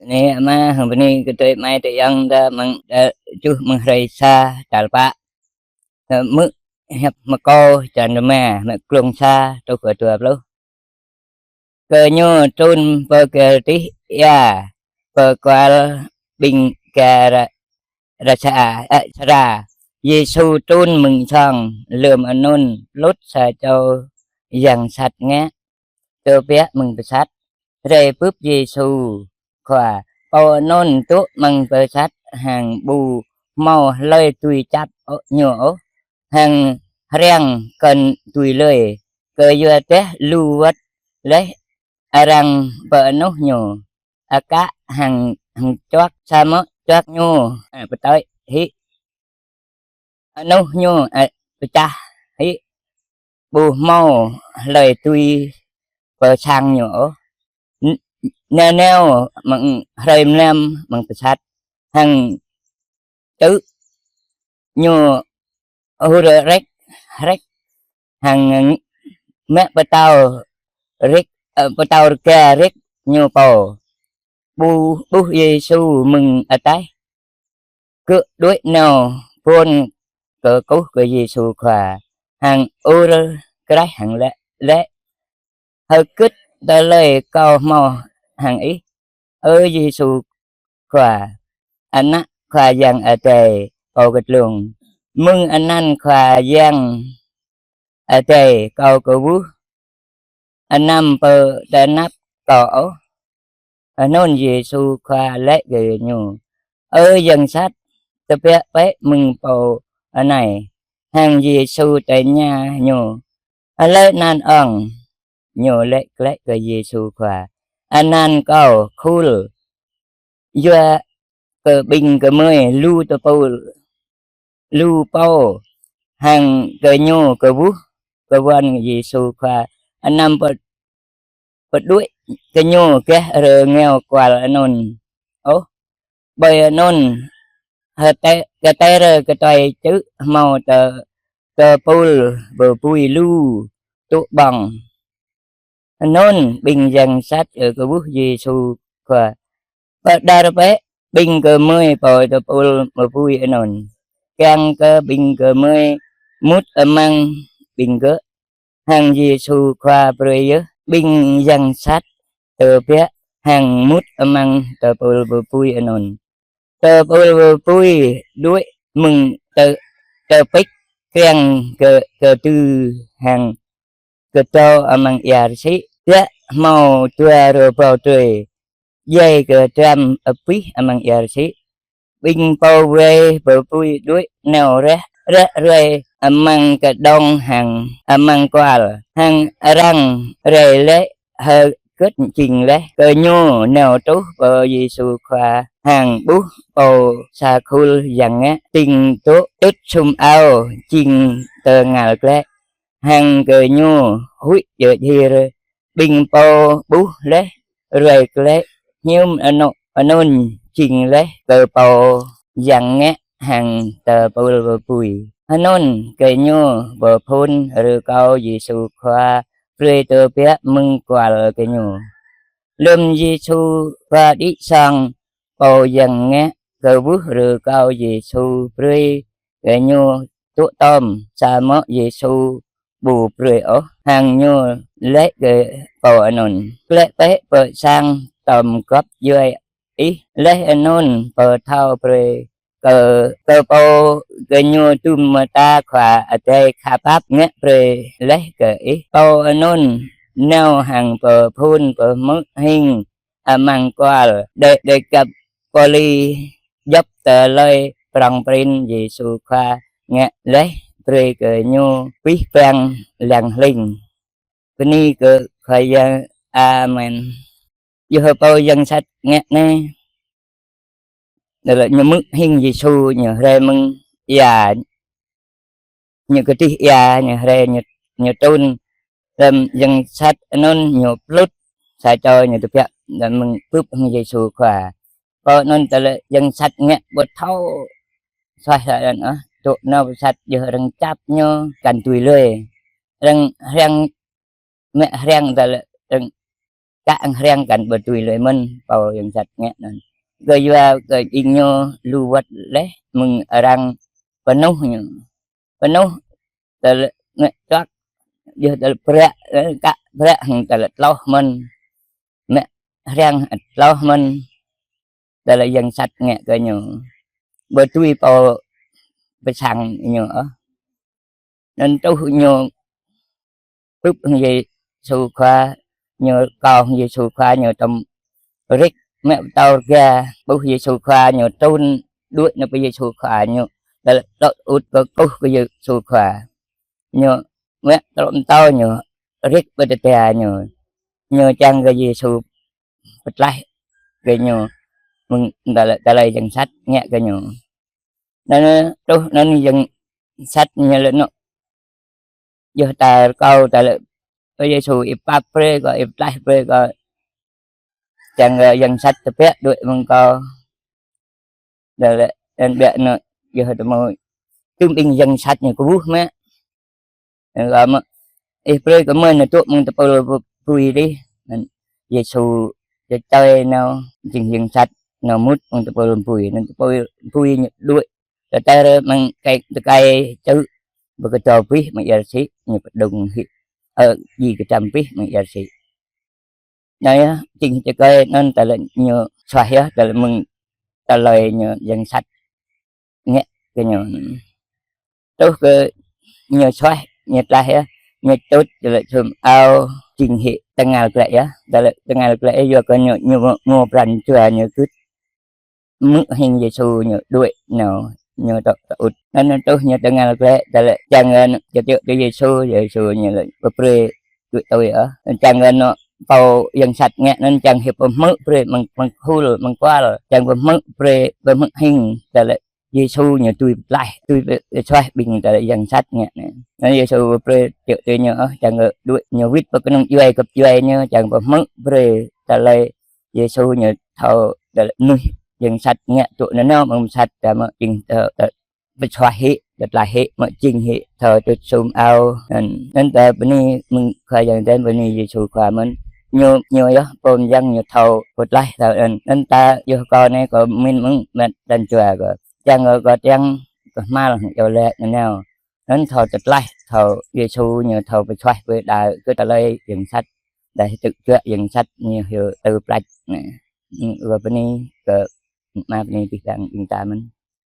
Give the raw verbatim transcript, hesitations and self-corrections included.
Anai ama hăng bơni kơ adơi amai adơi ayŏng ta mơ̆ng, ta čuh mơ̆ng hrơi sa tal pă. Ta hmư̆ hiăp Markô črăn rơma, mơ̆ng glông sa truh kơ dua pluh. Gơñu trŭn pơ gah adih ia, pơ kual ƀing Ga-, Gadara, ơ, Gadara. Yêsu trŭn mơ̆ng song, lơ̆m anŭn pơƀut sa čô yang sat ngă tơbiă mơ̆ng pơsat rai bưp Yêsu Khua. Pô anŭn dŏ amăng pơsat hăng ƀu hmâo hlơi dưi čăp ôh ñu ôh, hăng hriăng kŏn dưi lui, kơ yua dah lu wơ̆t laih arăng pơanuh ñu, akă hăng, hăng čuăk, samơ̆ čuăk ñu, ơ, pơtơi hĭ. Anuh ñu, ơ, pơčah hĭ, ƀu hmâo hlơi dưi pơsang ñu ôh. N-, nanao mơ̆ng hrơi mlam mơ̆ng pơsat, hăng čư̆ ñu hur rĕk hrĕk, hăng mă pơtâo rĕk, ơ, pơtâo rơga rĕk ñu pô. Ƀuh, ƀuh Yêsu mơ̆ng ataih, gơ̆ đuaĭ nao bon kơkuh kơ Yêsu Khua, hăng ur kraih hăng laĭ, laĭ: Hơgĕt tơlơi kâo hmâo hăng Ih, ơ Yêsu Khua, Ană Khua Yang Adai Pô Kơdlông? Mơ̆ng anăn Khua Yang Adai kâo kwưh, anăm pơtơnap kâo ôh. Anŭn Yêsu Khua laĭ kơ ñu: Ơ yang sat, tơbiă bĕ mơ̆ng pô anai. Hăng Yêsu tơña ñu: Hlơi anăn ŏng? Ñu laĭ glaĭ kơ Yêsu Khua: Anăn kâo Khul, yua kơ ƀing gơmơi lu tơpul, lu pô. Hăng gơñu kwưh kơ wơ̆n Yêsu Khua anăm pơ-, pơđuaĭ gơñu gah rơngiao kual anŭn ôh. Ƀơi anŭn, hơtĕ-, kơtĕr kơtuai čư̆ hmâo tơ-, tơpul bơbui lu tŭ ƀơ̆ng. Anŭn ƀing yang sat, ơ, kwưh Yêsu Khua: Pơđar bĕ ƀing gơmơi pơ tơpul bơbui anŭn, kiăng kơ ƀing gơmơi mŭt amăng ƀing gơ̆. Hăng Yêsu Khua brơi yơh ƀing yang sat tơbiă hăng mŭt amăng tơpul bơbui anŭn. Tơpul bơbui đuaĭ mơ̆ng tơ-, tơpĕč kriăng kơ-, kơdư hăng kơdâo amăng ia rơsĭ, ƀiă hmâo dua rơbâo drơi djai kơdram abih amăng ia rơsĭ. Ƀing pô wai bơbui đuaĭ nao ră, ră ruai amăng kơđông hăng amăng kual, hăng arăng rai laĭ: Hơgĕt jing laih? Gơñu nao truh pơ Yêsu Khua hăng ƀuh pô sa khul yang ngă, ding dŏ tŭt sum ao jing tơngal glaĭ, hăng gơñu huĭ djơ̆ djir. Ƀing pô ƀuh laih ruai glaĭ hiư̆m anŏ-, anŭn jing laih kơ pô yang ngă hăng tơpul bơbui. Anŭn gơñu pơphun rơkâo Yêsu Khua brơi tơbiă mơ̆ng kual gơñu. Lơ̆m Yêsu Khua đĭ song, pô yang ngă kwưh rơkâo Yêsu brơi kơ ñu tŭ tơm, samơ̆ Yêsu ƀu brơi ôh, hăng ñu laĭ kơ pô anŭn: Glaĭ bĕ pơ sang, tơm gŏp djuai ih, laih anŭn pơthâo brơi kơ, kơ pô gơñu dŭm mơta Khua Adai khăp pap ngă brơi laih kơ ih. Pô anŭn nao hăng pơphun pơhmư̆ hing amăng kual Đê-, Đêkapôli djŏp tơlơi prŏng prin Yêsu Khua ngă laih brơi kơ ñu abih bang lăng hling. Bơni kơ Khua Yang. Amen. Yua hơpô yang sat ngă anai, dah lĕ ñu hmư̆ hing Yêsu, ñu rai mơ̆ng ia, ñu kơdih ia, ñu rai, ñu, ñu trŭn. Lơ̆m yang sat anŭn ñu pơƀut sa čô ñu tơbiă, lơ̆m mơ̆ng bưp hăng Yêsu Khua. Pô anŭn dah lĕ yang sat ngă ƀu thâo suaih sa anŭn ôh, dŏ nao pơsat yơh arăng čăp ñu kăn dưi lui. Arăng hriăng, mă hriăng dah lĕ arăng kă hăng hriăng kăn ƀu tui lui mơ̆n pô yang sat ngă anŭn. Kơ yua kơ ƀing ñu lu wơ̆t laih mơ̆ng arăng pơnuh ñu. Pơnuh tơlơi ngă čuăk, yua tơlơi prăk, ơ, kă prăk hăng tơlơi tloh mơ̆n. Mă hriăng tloh mơ̆n. Tơlơi yang sat ngă kơ ñu. Ƀu tui pô pơsang ñu ôh. Anŭn truh ñu tŭp hăng Yêsu Khua, ñu rơkâo hăng Yêsu Khua, ñu tơm rĭk mă pơtâo rơga, ƀuh Yêsu Khua, ñu trŭn đuaĭ nao pơ Yêsu Khua, ñu tơlơi dŏ ŭt kơkuh kơ Yêsu Khua. Ñu mă tơlơi pơtâo ñu rĭk pơ tơda ñu. Ñu čang kơ Yêsu pơtlaih kơ ñu mơ̆ng tơlơi, tơlơi yang sat ngă kơ ñu. Anŭn truh anŭn yang sat ñu laĭ nŏ, yua ta rơkâo ta laĭ, ơ Yêsu, ih pap brơi kơ, ih pơtlaih brơi kơ, čang kơ yang sat tơbiă đuaĭ mơ̆ng kâo. Tơlơi anŭn biă nŏ, yua tơmơi tơm ƀing yang sat ñu kơkuh mă. Anŭn kơ mă, ih brơi kơ mơi nao dŏ mơ̆ng tơpul pui dih. Anŭn Yêsu čơčơi nao, jing yang sat nao mŭt mơ̆ng tơpul pui. Anŭn tơpul pui ñu đuaĭ tơtĕr mơ̆ng tơkai, tơkai čư̆, pơkơdâo abih mơ̆ng ia rơsĭ, ñu pơđŭng hĭ, ơ, ji kơdăm abih mơ̆ng ia rơsĭ. Anŭn yơh, jing tơkai anŭn tơlơi ñu suaih yơh, tơlơi mơ̆ng tơlơi ñu yang sat ngă kơ ñu. Truh kơ ñu suaih, ñu tlaih yơh, ñu čut tơlơi sum ao, jing hĭ tơngal glaĭ yơh, tơlơi tơngal glaĭ yơh, yua kơ ñu, ñu mơ̆, mơ̆ pran jua ñu gưt. Hmư̆ hing Yêsu ñu đuaĭ nao, ñu dŏ tơ ŭt. Anŭn truh ñu tơngal glaĭ, tơlơi čang kơ ñu čơtiŏ kơ Yêsu, Yêsu ñu laĭ pơbrơi đuaĭ tui ôh. Čang kơ ñu pô yang sat ngă anŭn čang hĭ pơhmư̆ brơi mơ̆ng, mơ̆ng khul, mơ̆ng kual, čang pơhmư̆ brơi, pơhmư̆ hing, tơlơi Yêsu ñu tui pơtlaih, tui pơ-, pơsuaih ƀing tơlơi yang sat ngă anai. Anŭn Yêsu pơbrơi tiŏ tui ñu ôh, čang kơ đuaĭ ñu wĭt pơ kơnung djuai gơ̆p djuai ñu, čang pơhmư̆ brơi tơlơi Yêsu ñu thâo tơlơi mơnuih yang sat ngă tŭ nanao mơ̆ng sat ta mă jing tơ, tơ pơsuaih hĭ, tơtlaih hĭ, mă jing hĭ, thâo čut sum ao. Anŭn, anŭn ta bơni mơ̆ng Khua Yang Adai, bơni Yêsu Khua mơ̆n. Ñu, ñu yơh pô mơyang ñu thâo pơtlaih thâo anŭn. Anŭn ta yơh kâo anai kâo pơmĭn mơ̆ng mơ̆ng pran jua kâo. Čang kơ kâo kiăng kơhma̱l hăng iâu laĭ nanao. Anŭn thâo tơtlaih, thâo Yêsu ñu thâo pơsuaih brơi đa kơ tơlơi yang sat. Đa hĭ tŭ juă yang sat ñu hyu tơ plač. Anai. Anŭn kâo bơni kơ Ama bơni abih bang ƀing ta mơ̆n.